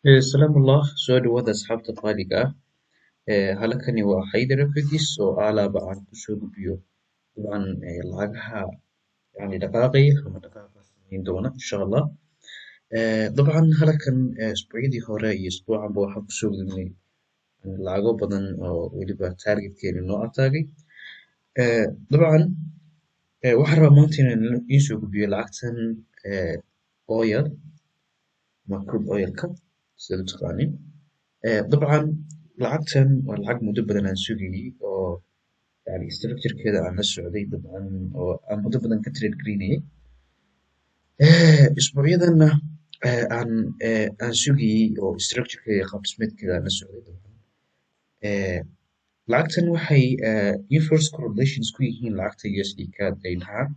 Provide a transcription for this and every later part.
Salaam Allah, soo dhawaada asxaabta qaaliga ah. Halkani waa Xaydar Fidis oo alaaba aan kusoo gudbiyo dabcan lacagaha yani dhaqaaqaya ama dhaqaaqa samayn doona insha Allah. Dabcan halkan isbuucyadii hore iyo isbuucanba waxaan kusoo gudbinay lacago badan oo weliba targetkeena noo ataagay. Dabcan waxaan rabaa maanta inaan idiin soo gudbiyo lacagtan oil ama crude oil-ka sidaad u taqaanin. Dabcan lacagtan waa lacag muddo badan aan sugayay oo yani structure-keeda aan la socday dabcan oo aan muddo badan ka trade gareynayay. Isbuucyadanna aan sugayay oo structure-keeda iyo qaab dhismeedkeeda aan la socday dabcan. Lacagtan waxay inverse correlations ku yihiin lacagta USD CAD ay dhahaan.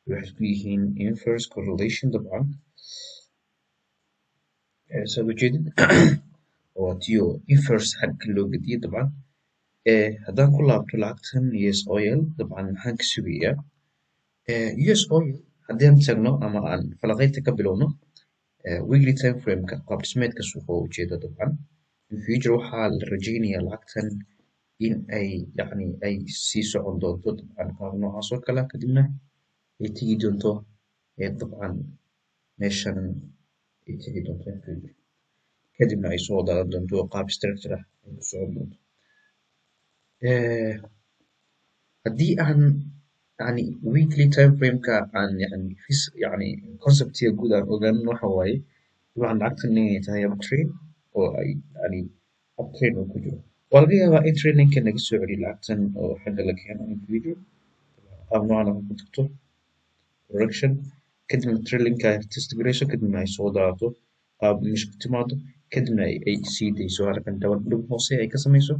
Waxay isku yihiin inverse correlation dabcan. Saad ujeedid waa tiyo inverse xagga loo gediyay dabcan. Haddaan ku laabto lacagtan US oil dabcan maxaan ka sugayaa? US oil haddii aan tagno ama aan falaqaynta ka bilowno weekly time frame-ka qaab dhismeedka suuqa waa ujeeda dabcan. In future waxaa la rajaynayaa lacagtan in ay yacni ay sii socon doonto dabcan qaab noocaas oo kale ah, kadibna ay tegi doonto dabcan meeshan ay tegi doonto in future, kadibna ay soo daadan doonto oo qaab structure ah ay ku socon doonto. Haddii aan yani weekly time frame-ka aan yani yani concept-iga guud aan ogaanin waxa waaye dabcan lacagtan inay tahay uptrend oo ay yani uptrend uu ku jiro. Waa laga yaabaa in trendline-ka laga soo celiyo lacagtan oo xagga la keeno in future qaab noocan ah ku tagto correction, kadibna trendline-ka test gareyso, kadibna ay soo daadato qaab meesha ku timaado, kadibna ay sii dayso halkan double dhib hoose ay ka sameyso,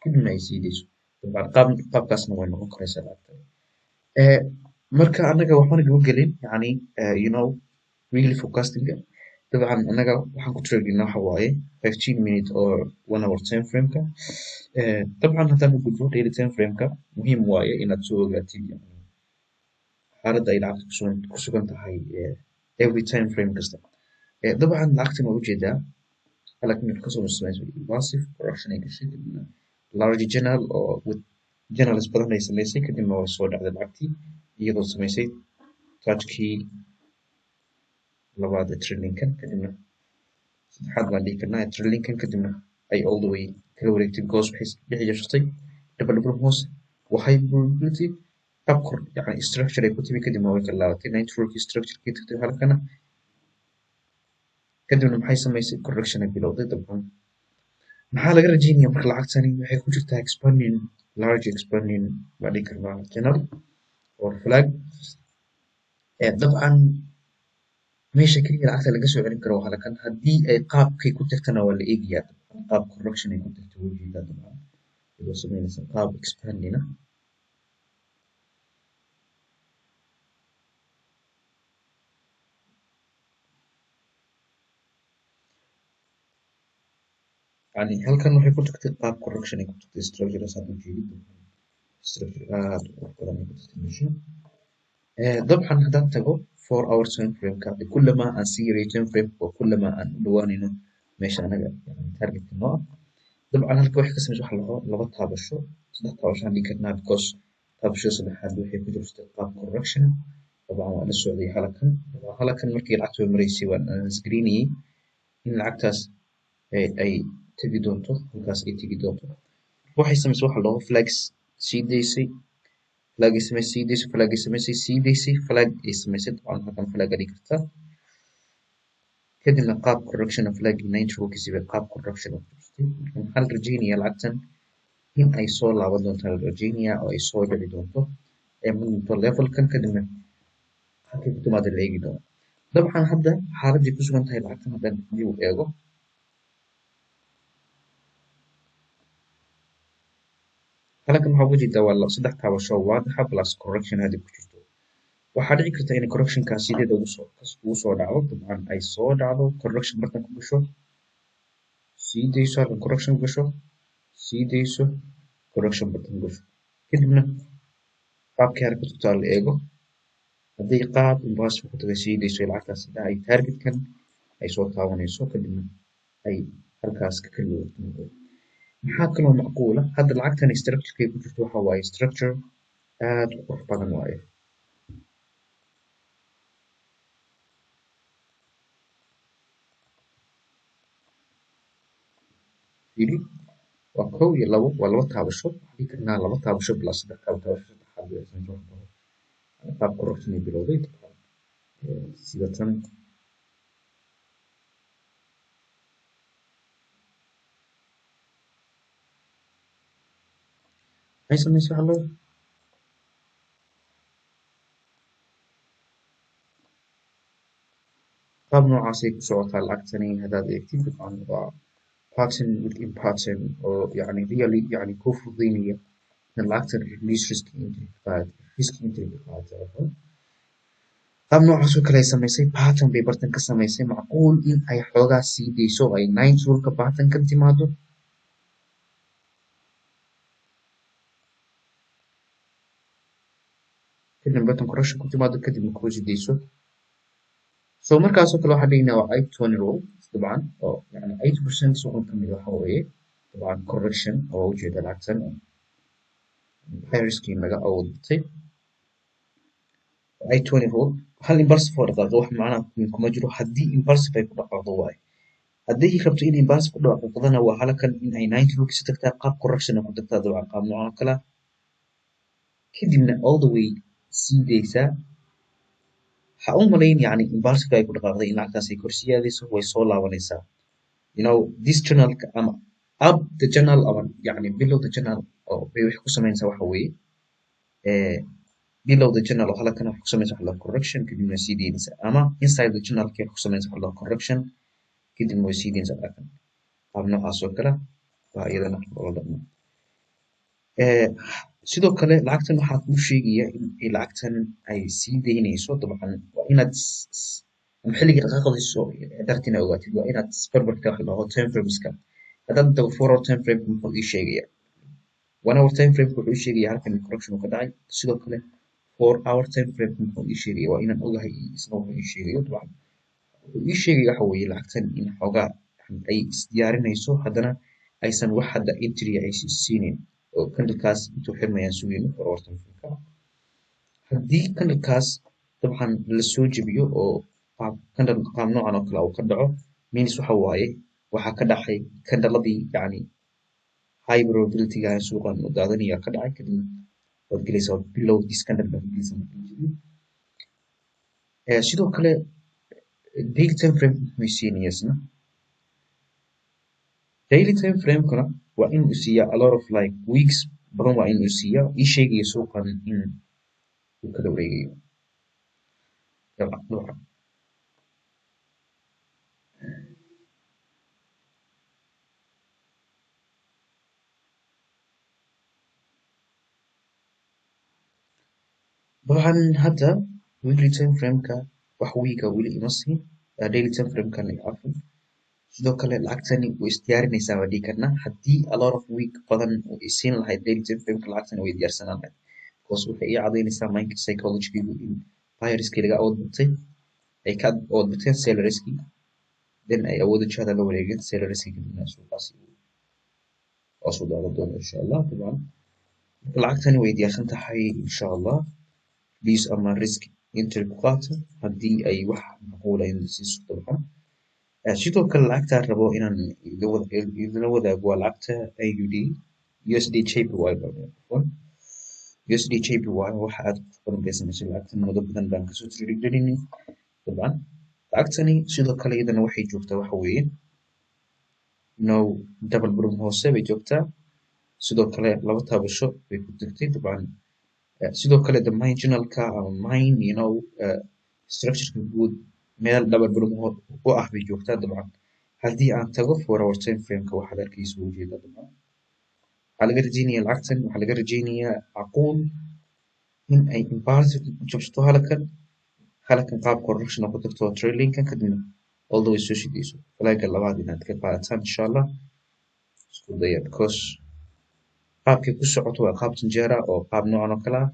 kadibna ay sii dayso. Dabcan qaabkaasna way noqon karaysaa lacagtan. Marka annaga waxbana gaba gelin yani weekly forecasting-ga dabcan annaga waxaan ku trade-gaynaa waxa waaye 15 minute or 1 hour time frame-ka. Dabcan haddaan u gudbo daily time frame-ka, muhiim waaye inaad soo ogaatid yani xaaladda ay lacagta ku sugan tahay every time frame kasta. Dabcan lacagtan waa ujeedaa halkan waxay kasoo samaysay massive correction ay gashay, kadibna large channel oo with channels badan ay samaysay, kadibna way soo dhacday lacagtii iyadoo samaysay touch-kii labaad ee trendline-kan, kadibna saddexaad baan dhihi karnaa ee trendline-kan, kadibna ay all the way kala wareegtay goos waxay bixi jirtay double double hoose waa high probability up kor yani structure ay ku timi, kadibna way kala laabatay 90 rulkii structure-kii tagtay halkana, kadibna maxay samaysay correction ay bilowday dabcan. Maxaa laga rajaynayaa marka lacagtani waxay ku jirtaa expanding large expanding baan dhihi karnaa channel or flag. Dabcan meesha kaliya lacagta laga soo celin karo waa halkan, haddii ay qaabkay ku tagtana waa la eegayaa dabcan, qaab correction ay ku tagtay waa ujeedaa dabcan iyadoo sameynaysa qaab expanding ah. Yani halkan waxay ku tagtay qaab correction ay ku tagtay structure saad u jeedid structure aad u qurux badan ay ku tagtay meesha. Dabcan haddaan tago 4 hour time frame-ka, kullama aan sii yareeyo time frame-ka oo kullama aan u dhawaanayno meesha anaga yani target-ka noo ah. Dabcan halka waxay ka samaysay waxa la dhaho laba taabasho, saddex taabasho aan dhihi karnaa because taabashada saddexaad waxay ku jirtay qaab correction. Dabcan waan la socday halkan, dabcan halkan markii lacagta way maraysay waan isgareynayay in lacagtaas ay tegi doonto, halkaas ay tegi doonto. Waxay samaysay waxa la dhaho flags sii daysay, flag ay samaysay sii daysay, flag ay samaysay sii daysay, flag ay samaysay dabcan halkan flag ay dhigi kartaa. Kadibna qaab correction of flag 90 rulkiisii bay qaab correction u jirtay. Marka maxaa la rajaynayaa lacagtan in ay soo laaban doonto la rajaynayaa oo ay soo dhici doonto ee doonto level-kan, kadibna halkay ku timaado la eegi doono. Dabcan hadda xaaladii ku sugan tahay lacagtan haddaan dib u eego halkan waxaa uga jeedaa waa saddex taabasho waadixa plus correction hadda ku jirto. Waxaa dhici karta in correction-kaas sideeda ugu soo dhacdo, dabcan ay soo dhacdo correction bartan ku gasho, sii dayso halkan correction ku gasho, sii dayso correction bartan ku gasho, kadibna qaabkii halka ku tagto la eego. Haddii qaab impulsive ku tagay sii dayso lacagtaas ay target-kan ay soo taabanayso, kadibna Ay halkaas ka kala wareegto. Maxaa kaloo macquula? Hadda lacagtan structure-kay ku jirto waxa waaye structure aad u qurux badan waaye. Fiiri, waa kow iyo labo, waa laba taabasho. Waxaan dhihi karnaa laba taabasho bilaa saddex taabo, taabasho saddexaad bay samaysay wax badan. Qaab correction ay bilowday sida tan. Maxay samaysay waxa loo qaab noocaasay ku socotaa lacagtani haddaad eegtid. Dabcan waa pattern within pattern oo yani really yani kuu fududeynaya in lacagtan release risk entry ka qaad, risk entry ka qaadato. Qaab noocaas oo kale ay samaysay, pattern bay bartan ka samaysay. Macquul in ay xoogaa sii dayso, ay nine ruleka pattern ka timaado, kadibna bartan correction ku timaado, kadibna kuu sii dayso. So markaasoo kale waxaan dhignaa waa 8-20 rule dabcan, oo yani 80% suuqan ka mid waxa weeye dabcan correction oo ujeeda lacagtan high risk in laga awood batay. 8-20 rule, hal impulsive oo dhaqaaqo wax macnaha kuma jiro. Haddii impulsive ay ku dhaqaaqdo waaye, haddii rabto in impulsive ku dhaqaaqdana waa halkan in ay 90 rulkiisa tagtaa, qaab correction ku tagtaa dabcan, qaab noocan oo kale ah, kadibna all the way sii daysaa. Ha u malayn yani impulsive ay ku dhaqaaqday in lacagtaas ay kor sii aadayso, way soo laabanaysaa. You know this channel ama up the channel ama yani below the channel oo bay wax ku samaynaysaa waxa weeye below the channel oo halkan wax ku samaynaysa waxa la correction, kadibna sii daynaysaa, ama inside the channel wax ku samaynaysa waxa la correction, kadibna way sii daynaysaa lacagtan. Qaab noocaas oo kale baa iyadana loola dhaqmaa. Sidoo kale lacagtan waxaa kuu sheegaya in ay lacagtan ay sii daynayso. Dabcan waa inaad ama xilliga dhaqaaqdiiso dartina ogaatid, waa inaad isbarbarka wax la dhaho time frameska. Haddaad tago 4 hour time frame, muxuu ii sheegaya? 1 hour time frame wuxuu ii sheegaya halkan correction uu ka dhacay. Sidoo kale 4 hour time frame muxuu ii sheegaya? Waa inaan ogahay isna wuxuu ii sheegayo. Dabcan wuxuu ii sheegaya waxa weeye lacagtan in xoogaa ay isdiyaarinayso, haddana aysan wax hadda entry aysan siinin, oo candlekaas intuu xirmayaan sugayno 4 hour time frame-ka. Haddii candlekaas dabcan lasoo jebiyo oo qaab candle qaab noocan oo kale uu ka dhaco, means waxa waaye waxaa ka dhacay candleladii yani high probability-ga suuqan uu daadanaya ka dhacay, kadibna waad gelaysaa below this candle baad gelaysaa marka la jebiyo. Sidoo kale daily time frame muxuu siinaya isna? Daily time frame-kuna waa inuu siiyaa a lot of like weeks badan, waa inuu siiyaa ii sheegaya suuqan in uu kala wareegayo dabcan. Dabcan hadda weekly time frame-ka wax weeka weli ima siin, daily time frame-kana cafwan. Sidoo kale lacagtani way isdiyaarinaysaa baan dhihi karnaa. Haddii a lot of week badan oo i siin lahayd daily time frame-ka, lacagtani way diyaarsanaan lahayd, because waxay ii cadaynaysaa mind psychology-gu in buyerskii laga awood batay, ay ka awood bateen sellerskii, then ay awoodda jihada la wareegeen sellerskii, kadibna suuqaasi hoos u daadan doono insha Allah. Dabcan marka lacagtani way diyaarsan tahay insha Allah. Please ama risk entry ku qaata haddii ay wax macquula in la siiso dabcan. Sidoo kale lacagta rabo inaan idinla wadaago waa lacagta AUD USD JPY baan. USD JPY waxa aad qurux badan bay samaysay lacagtan, muddo badan baan kasoo tirigelinay dabcan. Lacagtani sidoo kale iyadana waxay joogtaa waxa weeye no double bottom hoose bay joogtaa. Sidoo kale laba taabasho bay ku tagtay dabcan. Sidoo kale the main channelka ama main structureka guud meel double bottom u ah bay joogtaa dabcan. Haddii aan tago 4 hour time frame-ka, waxaad arkaysa ujeedaa dabcan waxaa laga rajeynayaa lacagtan, waxaa laga rajeynayaa macquul in ay impulsive u jabsato halkan, qaab correction oo ku tagto trendline-kan, kadibna all the way soo shidayso. Flagga labaad inaad ka qaadataan insha Allah isku daya, because qaabkay ku socoto waa qaab janjeera oo qaab noocan oo kale ah.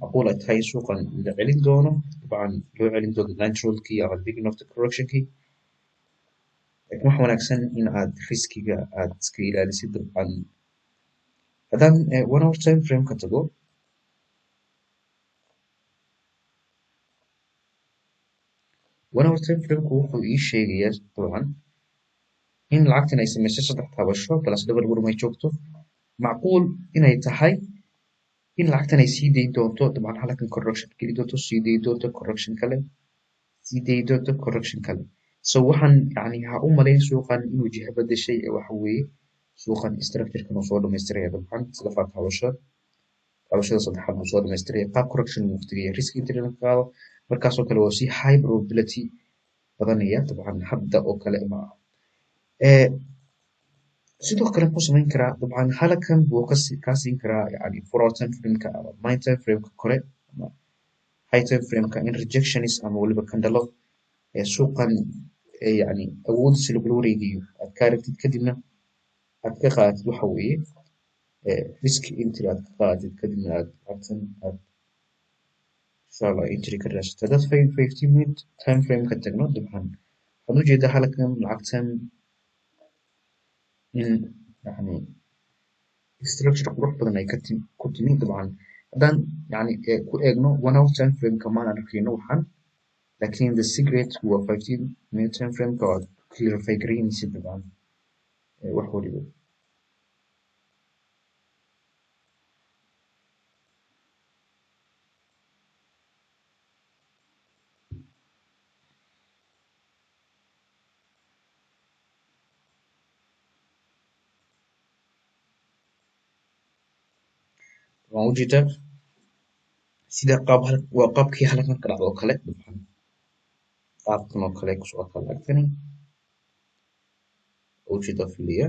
Macquul ay tahay in suuqan la celin doono dabcan, loo celin doono naturalkii ama beginning of the correctionkii. Laakiin wax wanaagsan in aad riskiga aad iska ilaalisid. Dabcan haddaan 1 hour time frame ka tago, 1 hour time frame-ku wuxuu ii sheegayaa dabcan in lacagtan ay samaysay saddex taabasho plus double bottom ay joogto. Macquul inay tahay in lacagtan ay sii dayn doonto. Dabcan halkan correction geli doonto, sii dayi doonto, correction kale sii dayi doonto, correction kale. So waxaan yani ha u malayn suuqan inuu jiha bedeshay ee waxa weeye suuqan structure-kan uu soo dhamaystiraya. Dabcan saddex taabasho, taabashada saddexaad buu soo dhamaystiraya, qaab correction uu tegaya, risk entry ka qaado. Markaasoo kale waa si high probability badanaya. Dabcan hadda oo kale ma aha. Sidoo kale muxuu samayn karaa? Dabcan halkan buu kaa siin karaa yani 4 hour time frame-ka ama 9 time frame-ka kore ama high time frame-ka in rejectionis ama weliba kandalo ee suuqan yani awoodiisa lagula wareegayo aad ka aragtid, kadibna aad ka qaadatid waxa weeye risk entry aad ka qaadatid, kadibna aad lacagtan aad insha Allah entry ka raadsato. Haddaad 15 minute time frame ka tagno, dabcan waxaad ujeedaa halkan lacagtan in yani structure qurux badan ay ku timi. Dabcan haddaan yani ku eegno 1 hour time frame kamaan arkayno waxaan, laakiin the secret waa 15 minute time frame ka waad clarify garaynaysid dabcan wax waliba. Waan ujeedaa sida qaab waa qaabkii halkan ka dhacdo oo kale. Dabcan qaabkan oo kale ku socotaa lacagtani, ujeedaa filaya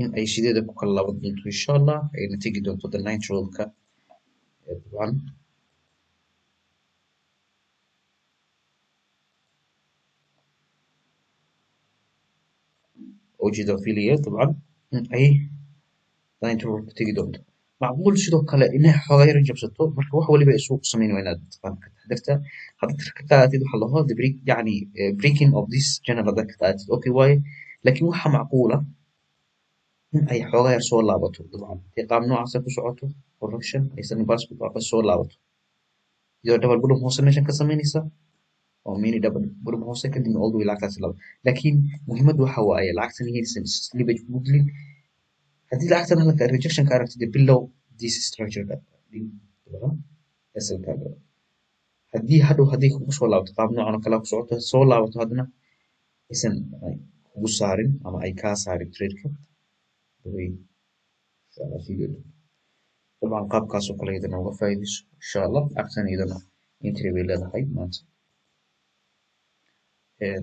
in ay sideeda ku kala laaban doonto insha Allah, ayna tegi doonto the naturalka. Dabcan ujeedaa filaya dabcan in ay naturalka tegi doonto. Macquul sidoo kale inay xoogaa yar jabsato. Marka wax waliba ay suuq samayn waa inaad taqaan ka taxadartaa. Haddaad ka qaadatid waxa la dhaho the break, yani breaking of this channel haddaad ka qaadatid, okay waaye. Laakiin waxa macquula in ay xoogaa yar soo laabato. Dabcan hadii qaab noocaas ku socoto correction aysan impulse ku dhaqaaqin, soo laabato iyadoo double bottom hoose meeshan ka samaynaysa oo mini double bottom hoose, kadibna all the way lacagtaasi laba. Laakiin muhiimaddu waxa waaye lacagtan inaysan slippage kugu dilin. Haddii lacagtan halka rejection ka aragtid below this structure dabcan SL-kaaga, haddii hadhow haddii kugu soo laabato qaab noocan oo kale ku socoto, soo laabato, haddana aysan kugu saarin ama ay kaa saarin trade-ka the way insha Allah sii geedo. Dabcan qaabkaas oo kale iyadana uga faa'iidayso insha Allah. Lacagtan iyadana entry bay leedahay maanta.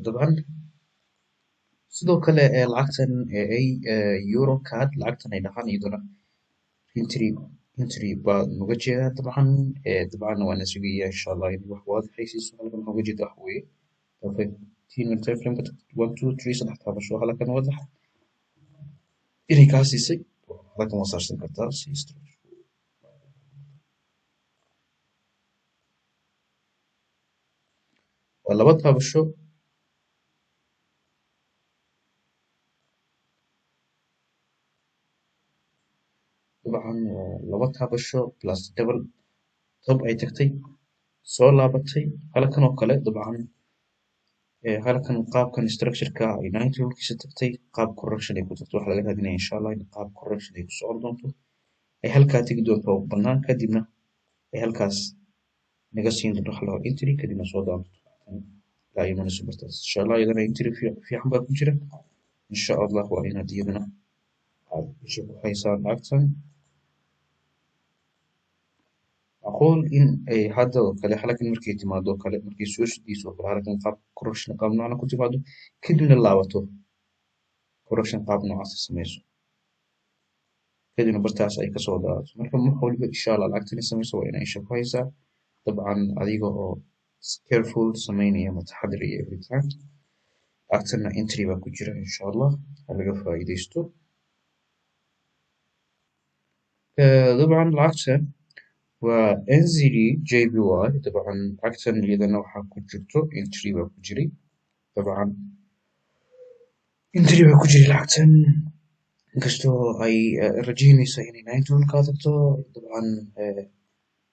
Dabcan sidoo kale lacagtan ay euro CAD lacagtan ay dhahaan iyaduna entry baa nuga jeedaa. Dabcan dabcan waana sugaya insha Allah in wax waadix ay siiso. Halkan waxaan uga jeedaa waxa weeye 15 minute time frame ka tagto, one, two, three, saddex taabasho halkan waadax inay kaa siisay. Halkan waa saarsan kartaa si structure. Waa laba taabasho, dabcan waa laba taabasho plus double top ay tagtay, soo laabatay halkan oo kale. Dabcan halkan qaabkan structure-ka ay 90 rulkiisa tagtay, qaab correction ay ku tagto. Waxaa laga raadinaya insha Allah in qaab correction ay ku socon doonto, ay halkaa tegi doonto oo bannaan, kadibna ay halkaas naga siin doonto waxa la dhaho entry, kadibna soo daawan doonto ilaa imanayso bartaas insha Allah. Iyadana entry fiican baa ku jira insha Allah. Waa inaad iyadana aad isha ku haysaan lacagtan. Macquul in ay hadda oo kale halkan markay timaado oo kale, markay soo shidayso oo kale, halkan qaab correction qaab noocan ku timaado, kadibna laabato, correction qaab noocaas sameyso, kadibna bartaas ay kasoo daadato. Marka wax waliba insha Allah lacagtani sameyso waa inaa isha ku haysaa, dabcan adiga oo careful sameynaya ama taxadiraya every time. Lacagtana entry baa ku jira insha Allah, ha laga faa'iidaysto. Dabcan lacagtan waa NZD JPY. Dabcan lacagtan iyadana waxaa ku jirto entry baa ku jiray dabcan. Entry baa ku jiray lacagtan, inkastoo ay rajeynayso inay 91 kaa tagto, dabcan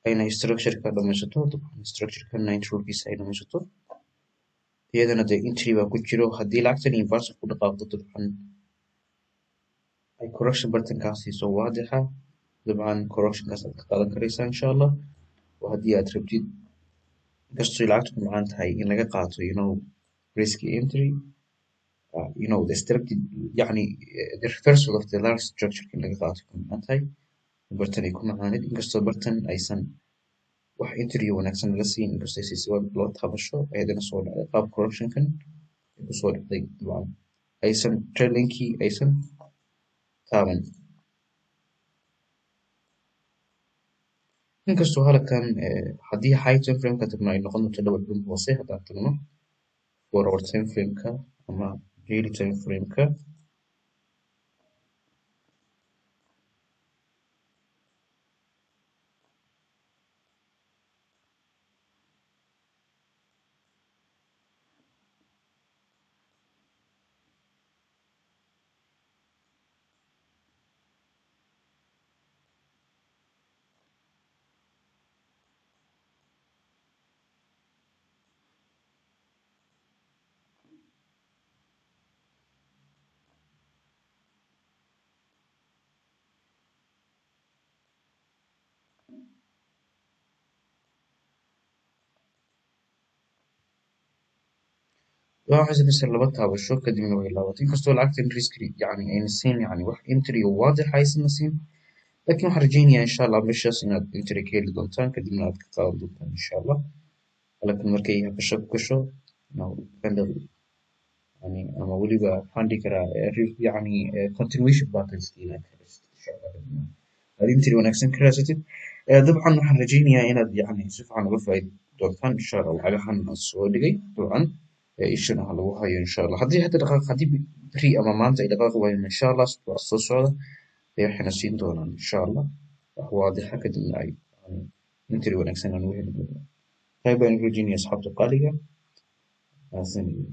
ayna structure-ka dhamaysato, dabcan structure-ka 90 rule-kiisa ay dhamaysato. Iyadana dee entry baa ku jiro. Haddii lacagtan impulsive ku dhaqaaqdo, dabcan ay correction bartankaa siiso waadixa, dabcan correctionkaas aad ka qaadan karaysaa insha Allah. Oo haddii aad rabtid, inkastoo lacagtu ku macaan tahay in laga qaato risky entry, the structure, yani the reversal of the large structure in laga qaato ku macaan tahay, bartan ay ku macaanid, inkastoo bartan aysan wax entry wanaagsan laga siin, inkastoo ay siisay loo taabasho, ayadana soo dhacday qaab correctionkan ay kusoo dhacday, dabcan aysan trendlinkii aysan taaban. Inkastoo halkan haddii high time frame-ka tagno ay noqon doonto double bump hoose, haddaan tagno 4 hour time frame-ka ama daily time frame-ka. Waxay samaysay laba taabasho, kadibna way laabatay, inkastoo lacagtan risk yani ayna siin, yani wax entry oo waadix aysan siin, laakiin waxaan rajeynayaa insha Allah meeshaas inaad entry ka heli doontaan, kadibna aad ka qaadan doontaan insha Allah. Halkan markay hakasho ku gasho candle, yani ama weliba waxaan dhihi karaa yani continuation patterns inaad ka heshid insha Allah, kadibna aad entry wanaagsan ka raadsatid. Dabcan waxaan rajeynayaa inaad yani si fiican uga faa'iidi doontaan insha Allah lacagahan aan soo dhigay. Dabcan ishana ha lagu hayo insha Allah. Haddii hadda dhaqaaq, haddii beri ama maanta ay dhaqaaqi waayaan, insha Allah isbuuca soo socda ay waxayna siin doonaan insha Allah wax waadixa, kadibna ay yani entry wanaagsan aan uga heli doono. Qayb baan rajeynaya asxaabta qaaliga. Mahadsanidin.